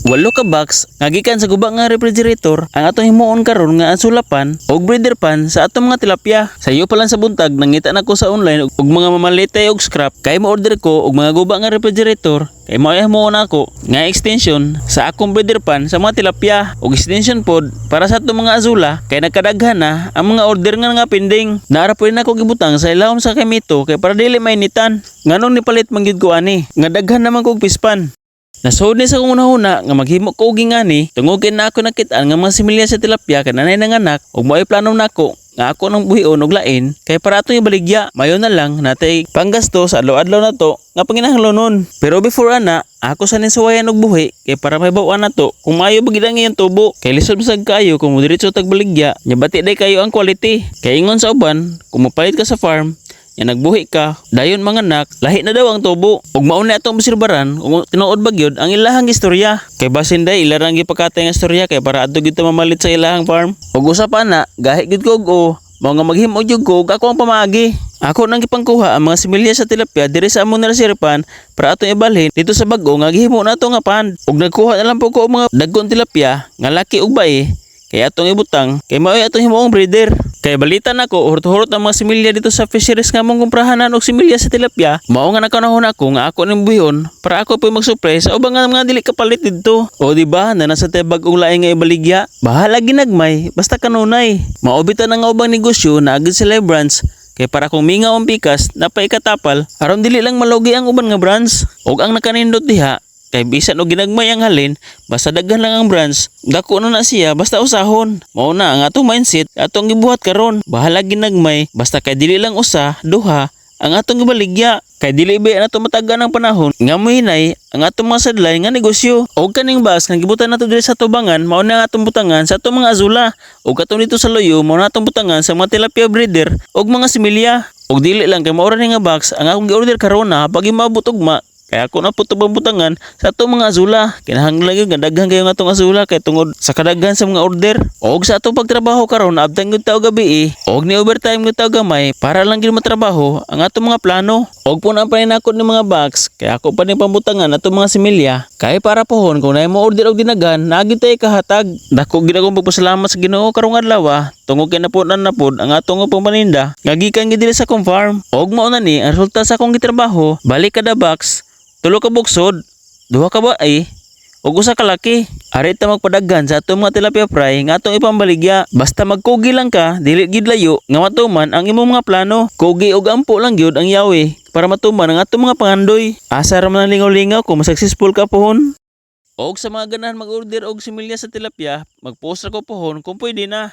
Walo ka box nga gikan sa guba nga refrigerator ang atong himuon karon nga azolla pan og breeder pan sa atong mga tilapia. Sayo pa lang sa buntag, nangita na ko sa online og mga mamalitay og scrap kay mo-order ko og mga guba nga refrigerator kay mao himuon ako nga extension sa akong breeder pan sa mga tilapia og extension pod para sa atong mga azolla kay nagkadaghan na ang mga order nga nga pending. Naa ra pod nako gibutang sa ilawom sa kemito kay para dili mainitan. Nganong nipalit man gyud ko ani nga daghan naman kog fish pan? Nasuod ni sa akong hunahuna nga maghimo ko og ingani tungod kay na ako nakit-an nga mga similya sa tilapia kay nanay nanganak ug mao'y plano nako nga ako nang buhion og lain kay para atong ibaligya. Mayo na lang natay panggasto sa adlaw-adlaw nato nga panginahanglanon. Pero before ana, ako sa nin suwayan og buhi kay para mahibaw-an nato kung maayo ba gid ang iyang tubo, kay lisod sad kaayo kung modiretso tag baligya nya bati day kayo ang quality. Kay ingon sa uban, kung mopalit ka sa farm ya nagbuhi ka, dayon manganak, lahi na daw ang tubo. Ug mao na atong obserbaran kung tinuod ba gyud ang ilahang istorya. Kay basin day ila rang gipakatay nga istorya kay para adto gyud ta mamalit sa ilahang farm. Ug usa pa na, gahi gyud ko og o, mao nga maghimo gyud ko og ako ang pamaagi. Ako nang gipangkuha ang mga similya sa tilapia diri sa among nursery pan para atong ibalhin dito sa bag-o nga gihimo nato nga pond. Ug nagkuha na lang po ko og mga dagkong tilapia nga laki ug bae kay atong ibutang kay mao'y atong himuong breeder. Kay balita nako, hurot-hurot ang mga similya dito sa fisheries nga among kumprahanan og similya sa tilapia. Mao nga nakanahon ako nga ako ning buhon para ako po mag-supply sa ubang nga mga dili kapalit didto. O di ba na nasa tay bag-ong laing nga ibaligya? Bahala ginagmay basta kanunay. Mao bitaw na nga ubang negosyo na agad sila branch kay para kung mingaw ang pikas napaikatapal aron dili lang malugi ang uban nga branch. Og ang nakanindot diha kay bisan og ginagmay ang halin, basta daghan lang ang branch, dako na na siya basta usahon. Mao na ang atong mindset atong gibuhat karon. Bahala ginagmay basta kay dili lang usa, duha ang atong gibaligya. Kay dili ba nato matagaan ang panahon nga mohinay ang atong mga sadlay nga negosyo. Og kaning box nga gibutan nato diri sa tubangan, mao na ang atong butangan sa atong mga azolla. Og katong dito sa luyo, mao na atong butangan sa mga tilapia breeder og mga similya. Og dili lang kay mao ra ni nga box ang akong gi-order karon na pag imabot ugma kaya ako na po ito butangan sa atong mga azolla. Kinahanglan gyud nga daghan kayo nga atong azolla kay tungod sa kadaghan sa mga order. Og sa atong pagtrabaho karon, abtang gyud ta og gabi og ni overtime gyud ta og gamay para lang gyud matrabaho ang atong mga plano. Og po na paninakot ni mga box kay ako pa ni pambutangan atong mga similya kay para pohon kung naay mo order og dinagan naa gyud tay kahatag. Dako gyud akong pagpasalamat sa Ginoo karong adlaw tungod kay napunan na pod ang atong pamaninda nga gikan gyud diri sa akong farm. Og mao na ni ang resulta sa akong gitrabaho, balik kada box, tulo ka bugsod, duha ka bae, ug usa ka laki. Ari ta magpadaghan sa atong mga tilapia fry nga atong ipambaligya. Basta magkugi lang ka, dili gid layo nga matuman ang imong mga plano. Kugi ug ampo lang gyud ang yawi para matuman ang atong mga pangandoy. Asa ra man ang lingaw-lingaw kung successful ka pohon. Og sa mga ganahan mag-order og similya sa tilapia, mag-post ra ko pohon kung pwede na.